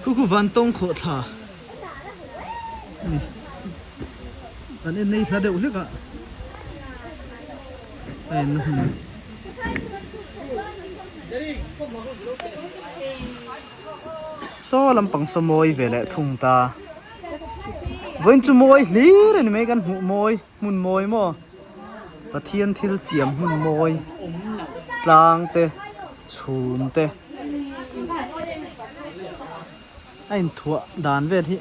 Khu khu vantawng khawhthla a ni. Kan en nei hla deuh hlek a a en na hmun. Saw lampang saw mawi ve leh thung ta. Vawiin chu mawi hlir a ni mai kan hmuh mawi hmun mawi maw Pathian thil siam hmun mawi tlang te chhum te a inthuah dan vel hi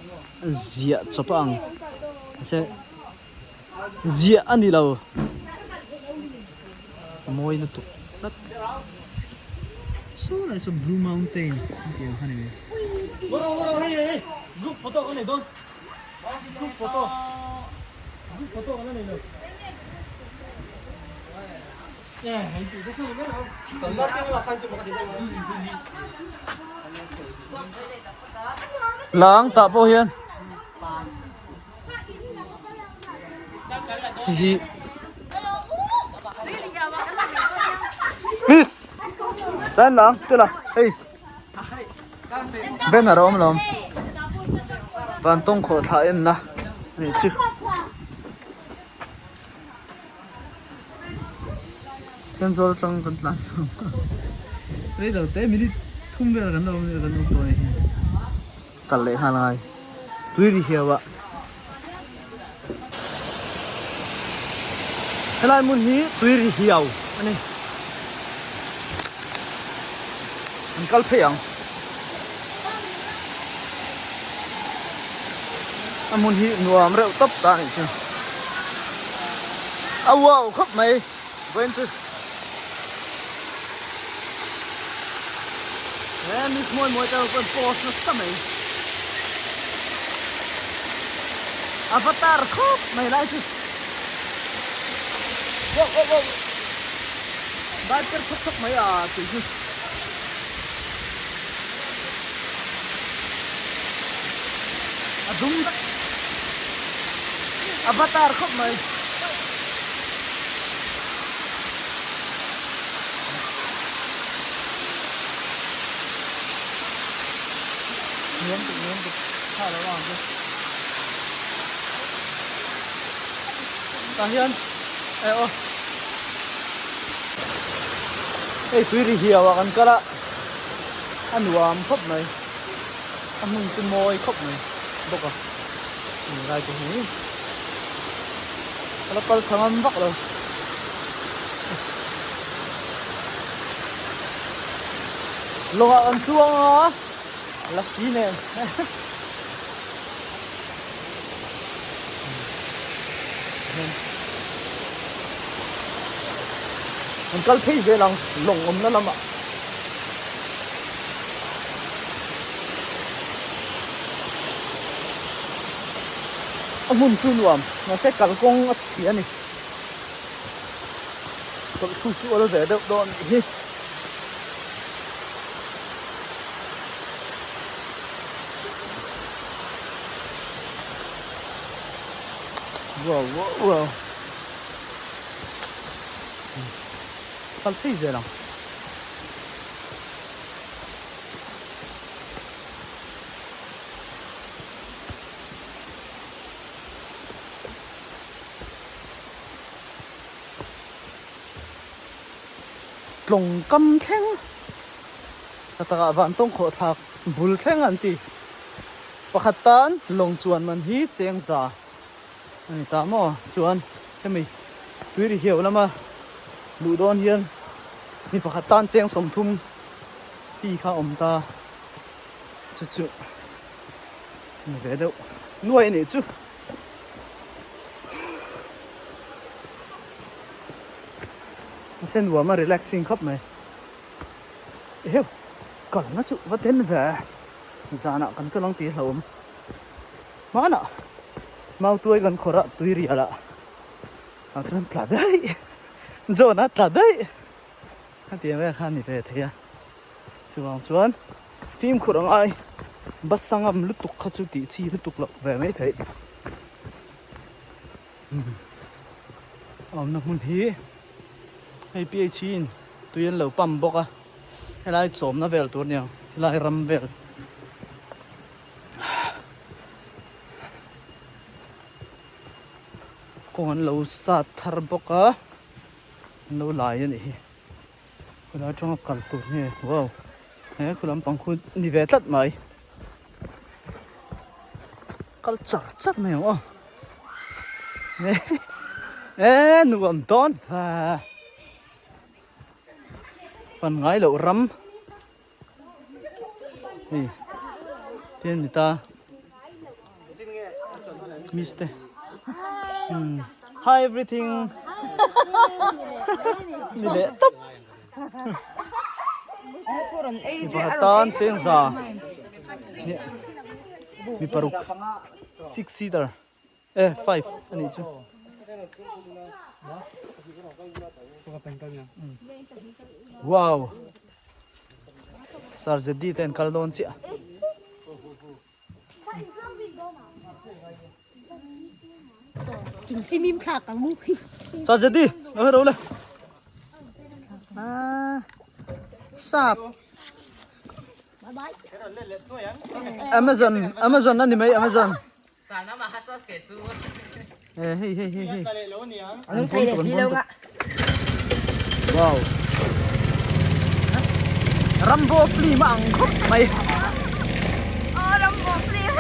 ziah chawp a ang mahse ziah a ni lo a mawi lutuk tlat saw lai saw blue mountain a tih ang kha a ni mai. Lang tah pawh hian hei hi miss tlai an lang tila hei banner a awm lo vantawng khawhthla enna a nih chu. Thenzawl atang kan tlan rei lo te minute thum vel kan lo kan awm tawh a ni hi kal leh nghal angai tui ri hiau a helai hmun hi tui ri hiau a ni an kal phei ang a hmun hi nuam reuh tawp ta a nih chu a uau khawp mai vawiin chu he miss mawi mawi te pawh post nasa mai avatar khawp mai lai chu wow wow wow dai per thawk thawk mai a tih chu. A dum vek. Avatar khawp mai. Nuam tuk nuam tuk tha lo ang chu. Tah hian eh aw. Hei tui ri hiau ah kan kal a a nuam khawp mai a hmun chu mawi khawp mai bawk a heng lai te hi a la kal tha ngam vak lo lawng ah kan chuang a lasi nen. An kal phei zel ang lawng awmna lamah. A hmun chu nuam mahse kalkawng a chhia a ni. Tawlhthlu chu a la ve deuh dawn a nih hi. Wow wow wow kal phei zel ang tlawng kam thleng a takah van tawng khawh thlak bul thleng an ti. Pakhat tan lawng chuan man hi cheng za a ni ta maw? Chuan hemi tui ri hiau lama luh dawn hian mi pakhat tan cheng 30 fee kha a awm ta chu chu ni ve deuh nuai a nih chu. Mahse nuam a relaxing khawp mai. Eheu kalna chu va den ve. Zanah kan kal ang tih hlauhawm. Hmanah Mautuai kan khawrh a tui rial ah ah chuan tla daih John a tla daih hetiang vel kha a ni ve thei a. Chuvang chuan fimkhur ang ai bus a ngam lutuk kha chu tih chi lutuk loh ve mai theih. A awmna hmun hi hei PHE in tui an lo pump bawk a. Helai chawmna vel tur nia helai ram vel. Kawng an lo sat thar bawk a, an lo lai a nih hi. Khulai atanga kal tur nge wow he khu lampang khu ni ve tlat mai. Kal char char mai ang aw. E nuam dawn va. Fan ngai loh ram. Hei tian ni ta miss te hi everything ni leh tawp mi pakhat tan cheng za mi paruk six seater e five anih chu. Wow Sir Zeddy te an kal dawn chiah. Sir Zeddy lo hero le. Ah sap Amazon Amazon ani mai Amazon. Hei hei hei hei. An bon tuk an bon tuk. Wow. Rambo film a ang khawp mai. Oh Rambo film.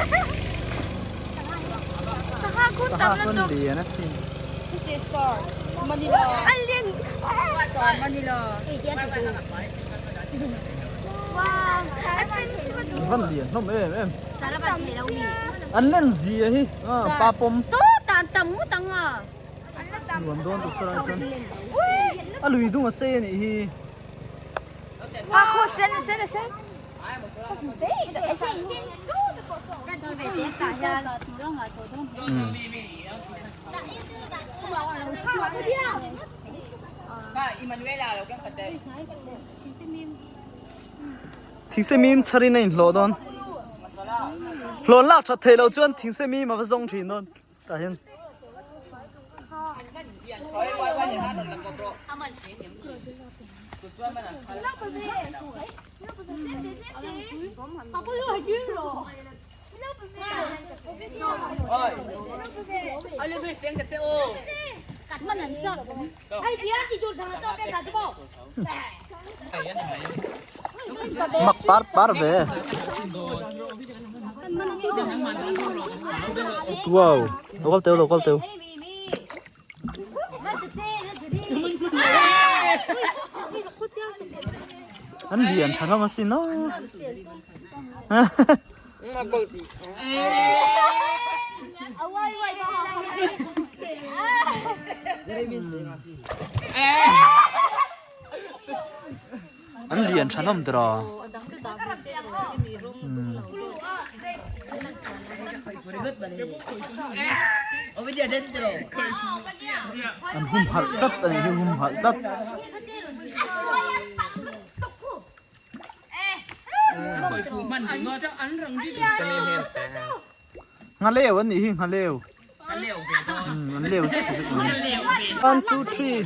Sangha kun tam lutuk. Sangha kun lian asin. Star Manila. Alien. Star Manila. Wow. Van lian hlawm em em. An len zia hi pa pawm. Nuam dawn tuk saw lai chuan a lui dung a sei a nih hi. Thingse mim chharin a inhlawh dawn. Hlawn lak that theih loh chuan thingse mim a va zawng thin dawn tah hian. Mak par par ve. Wow, lo kal teu lo kal teu. An lian tha hlawm asin aw. An lian tha hlawm tiraw. An humhalh tlat a nih hi humhalh tlat. Nghaleu an nih hi nghaleu. An leu zek zek mai. One two three.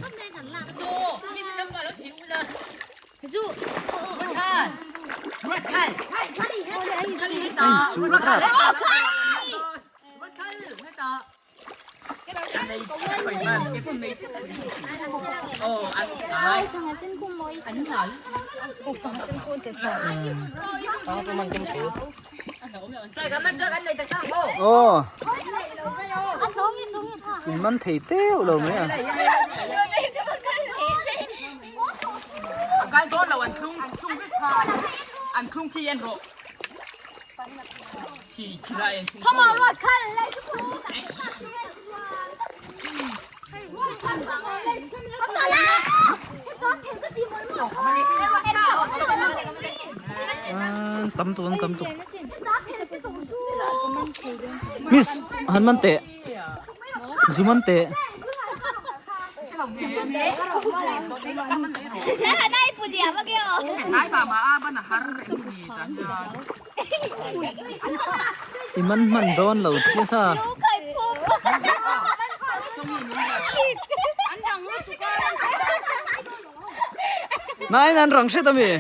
Hei chu rat. Aw in man thei teuh lo mai a. Tam tuk an tam tuk. Miss han man teh. Zu man teh. I man hman dawn lo chiah sa. Nai nan rang hret ami.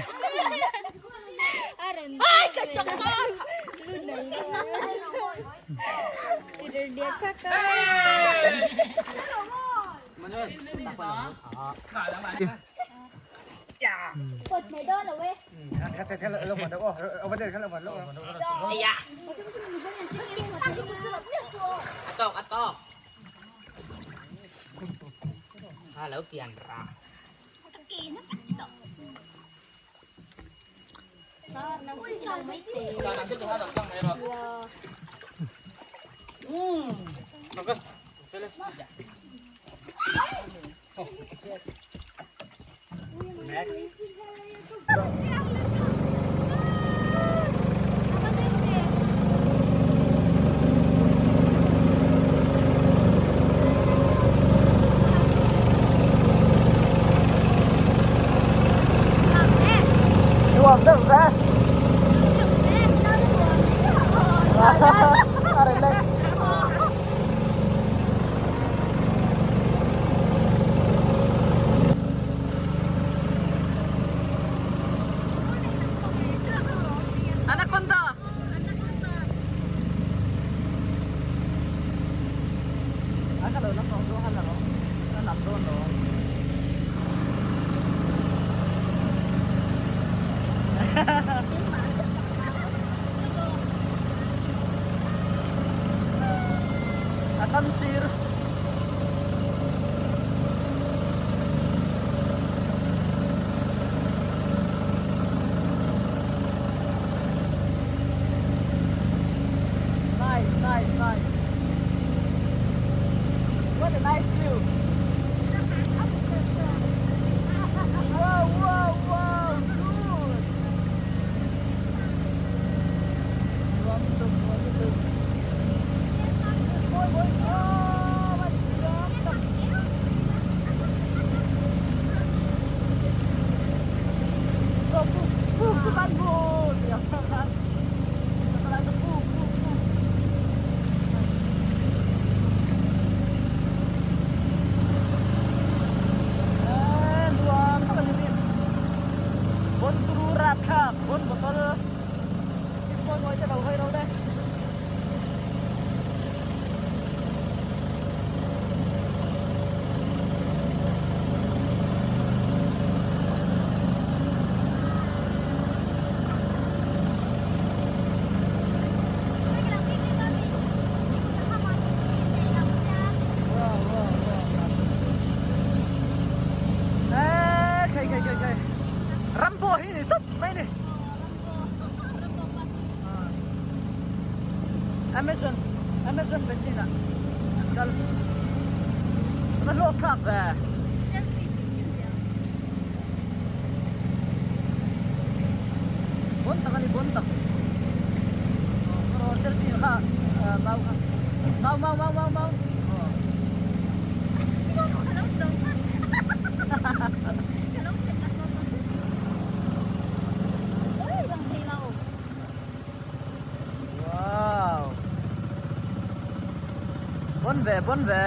Nuam deuh ve. A relax. Anaconda. A ka lo lam tawh chu a la rawh. A lam dawn lo. A tam sir. Nice, nice, nice. What a nice view. Wow, wow, wow, good. Nuam tuk, nuam tuk. This boy, boy, oh, my God. Puk chu kan bu tiang khan puk puk puk. Nuam tak ani this. Bon turu rat thlak, bon bottle. This mawi mawi te lo hawi ro le. Ram pawh hi ni tawp mai ni. Amazon Amazon basin ah an kal va hlawk thlak ve. Bon tak a ni bon tak. Rawh selfie kha mau kha mau mau mau mau mau. Wow. Bon ve, bon ve.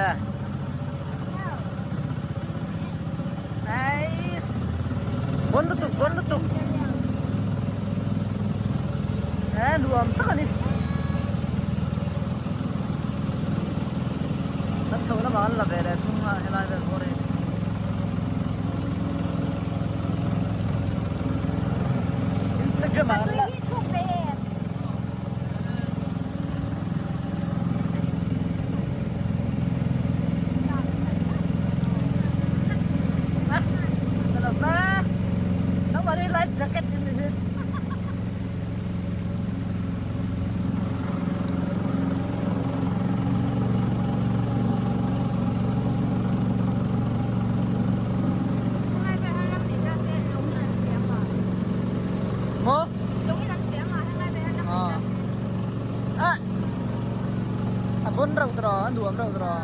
Nice. Bon lutuk, bon lutuk. Eh, nuam tak ani. Kan chho lamah an la ve leh thung a helai vel pawh hi. Instagram ah an la. Life jacket in hi. Maw? Ah. A bon reuh tawh a nuam reuh tawh.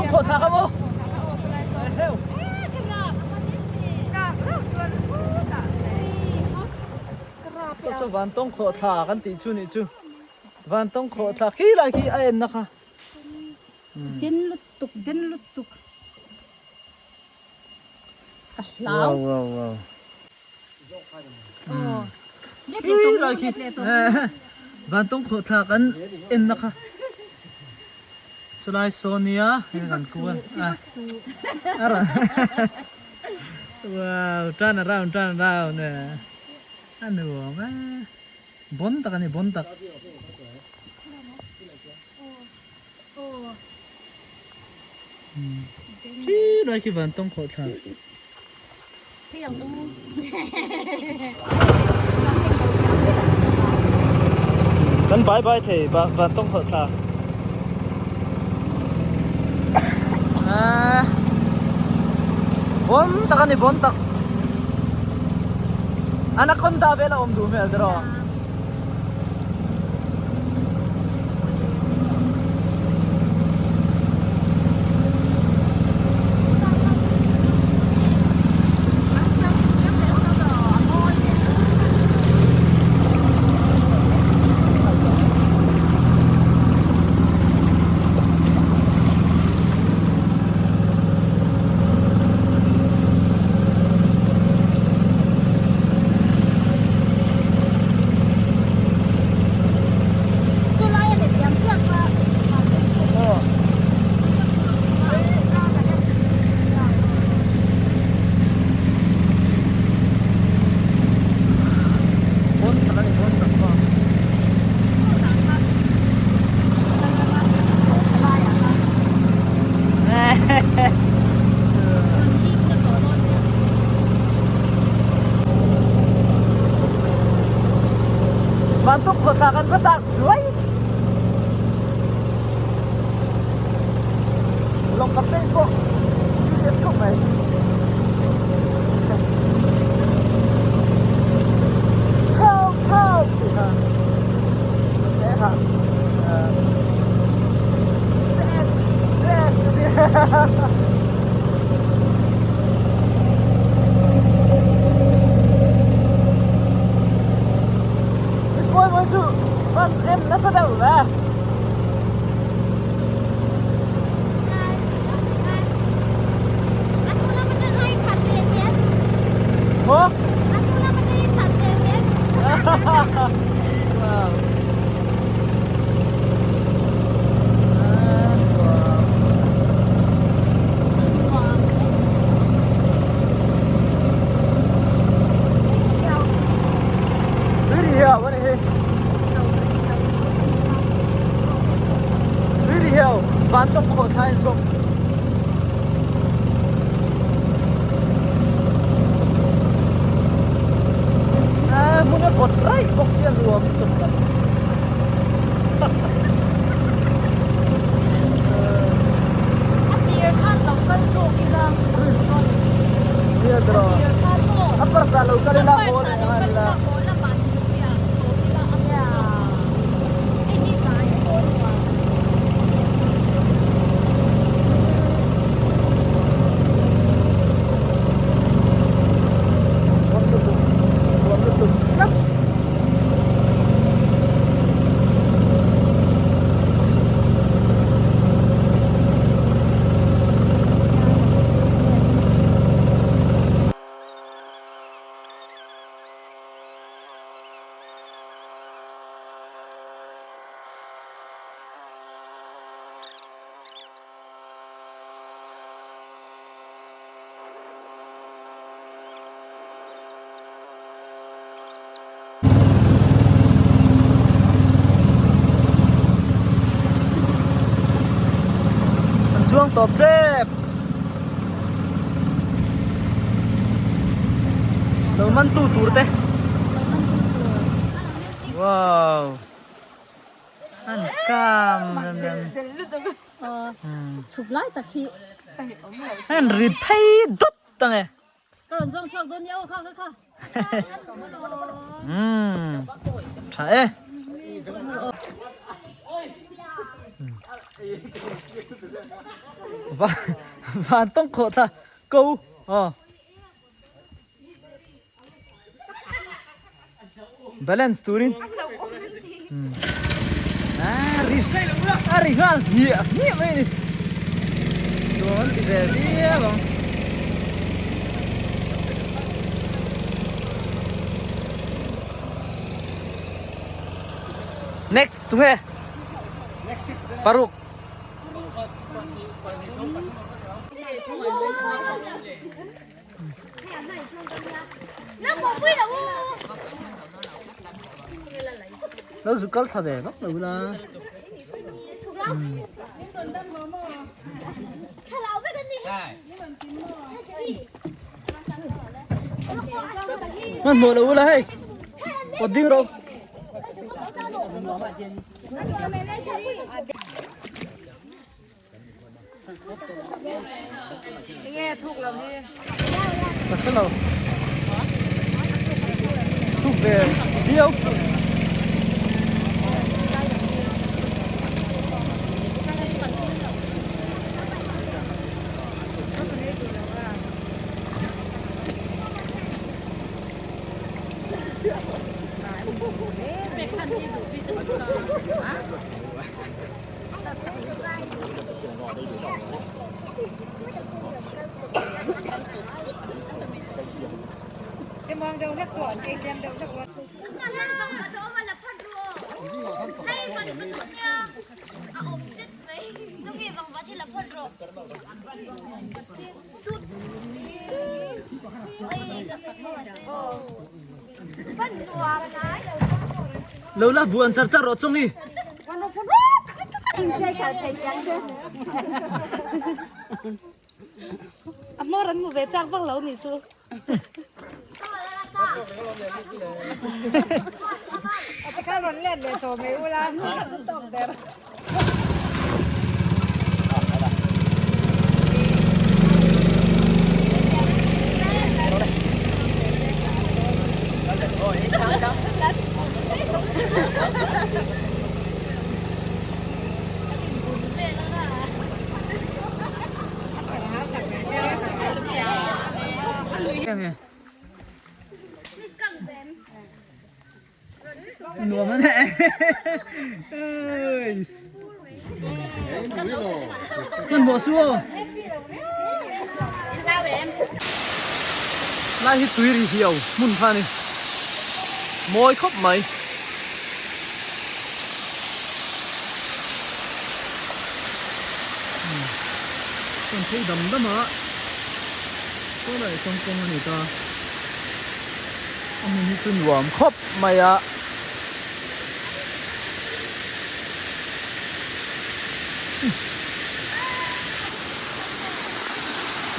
tawng khawh thla kha maw? Saw saw van tawng khawh thla kan tih chu nih chu. Van tawng khawh thla khi lai khi a en na kha. Den lutuk den lutuk. Ka hlau. Wow wow wow. Vantawng khawhthla kan en na kha chulai saw nia hei kan ku a wow turn around turn around a nuam e bon tak a ni bon tak. Khi lai khi vantawng khawhthla. Kan bye bye thei vantawng khawh thla. Bon tak ani bon tak. Anaconda vel a awm duh hmel tiraw. Bantuk khuasa kan va tak suai. Long kapten pawh serious khawp mai. Help! Help! Tih kha. He kha. Jack! Jack! Miss Mawi Mawi chu van en nasa deuh ve. Maw? Wow. Tui ri hiau a ni hi. Tui ri hiau van tawng khawh thla in zawm. Hmun a vawt raih bawk sia nuam lutuk tak. A tir khan lo kal zawk ila. Nia tiraw. A first ah lo kal ila haw leh nghal ila. Nuam lutuk nuam lutuk tlat. An chuang tawp tep. Lo man tu tur te. Wow. An kam rem rem. Chhuk lai tak hi. An ri phei dawt ang e. Ka rawn zawng chhuak dawn nia aw kha kha kha. Umm tha e. Van tawng khawh thla ko aw. Balance turin. A ri a ri nghal hmiah hmiah mai a ni. Chuan ti ve viau ang. Next tunge paruk. Lo zu kal thla ve vak lo la. Hmanhmawh lo ula hei. Pawt ding rawh. Ka hre lo. Thuk ve viau. Lo la buan char char rawh chung i. A hmawr an hmu ve chak vak lo nih chu. Nuam a neh. Hmanhmawh su aw. Lai hi tui ri hiau hmun kha a ni. Mawi khawp mai. Chuan phei dam dam a saw lai chuan kawng a ni ta. A hmun hi chu nuam khawp mai a.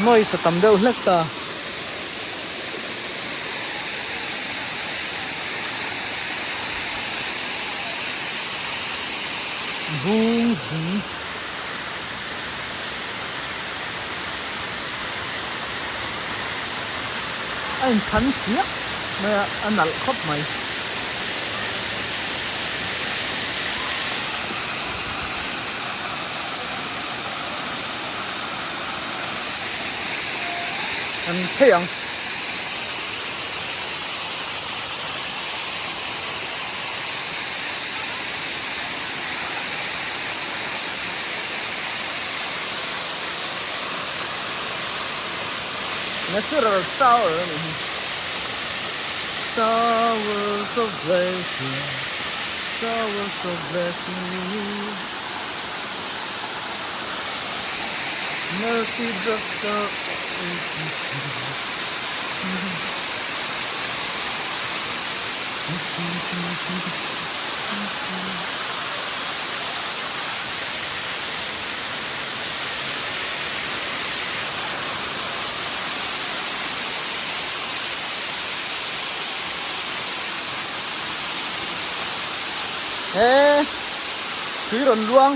Noise a tam deuh hlek ta. Bung zing. A inthan chiah mai a, a nalh khawp mai. An phei ang. Natural shower a nih hi. Showers of blessing, showers of blessing. Mercy drops of He tui rawn luang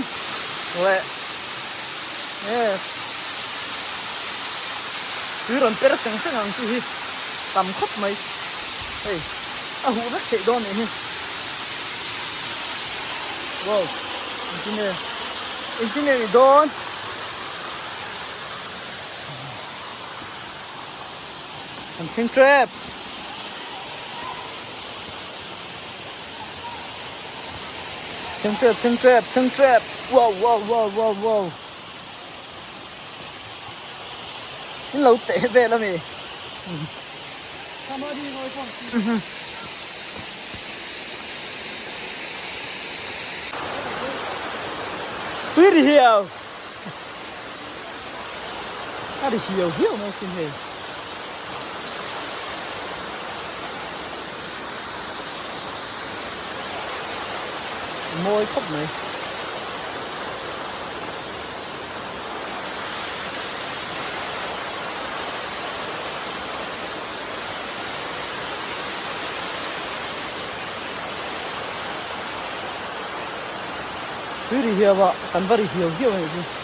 leh he tui rawn per seng seng ang chu hi tam khawp mai hei a huh vek theih dawn nih hi wow engtin nge engtin nge ni dawn. Kan thleng tep. Thleng tep, thleng tep, thleng tep. Wow, wow, wow, wow, wow. In lo teh vel ami. Tui ri hiau. A ri hiau hiau mai sin hei. Mawi khawp mai. Tui ri hiau a, kan va ri hiau hiau a nih chu.